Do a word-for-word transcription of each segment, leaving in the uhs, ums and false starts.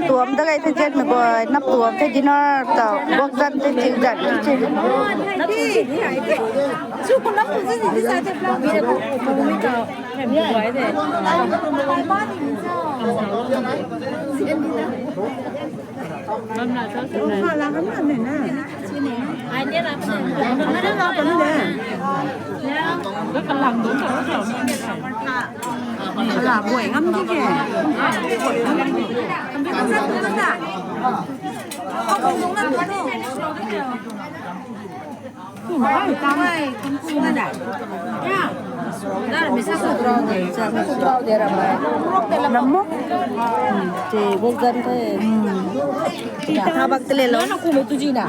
Tuam da gay the jet mei guay, nap tuam the dinner ta, bok zan the ching zan the ching. Lamuk. Te bok zan the. Tha bak te le lo na ku me tu ji na.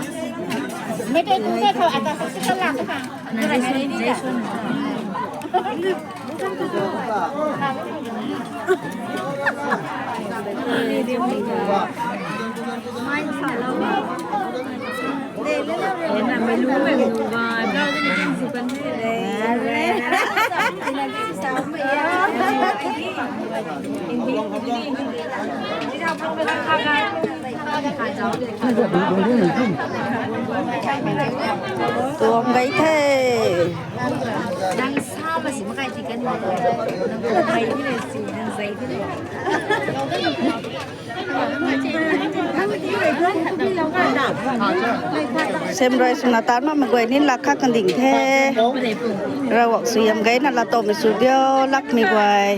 Tuang gay the. Nang sa ma si makai ti kan. Nang kai ti le si, nang zai ti le. Sem rui swna tan ma mei guay ni lak kha kanding the. Ravguangc sw yam gay na la tom sw dio lak mei guay.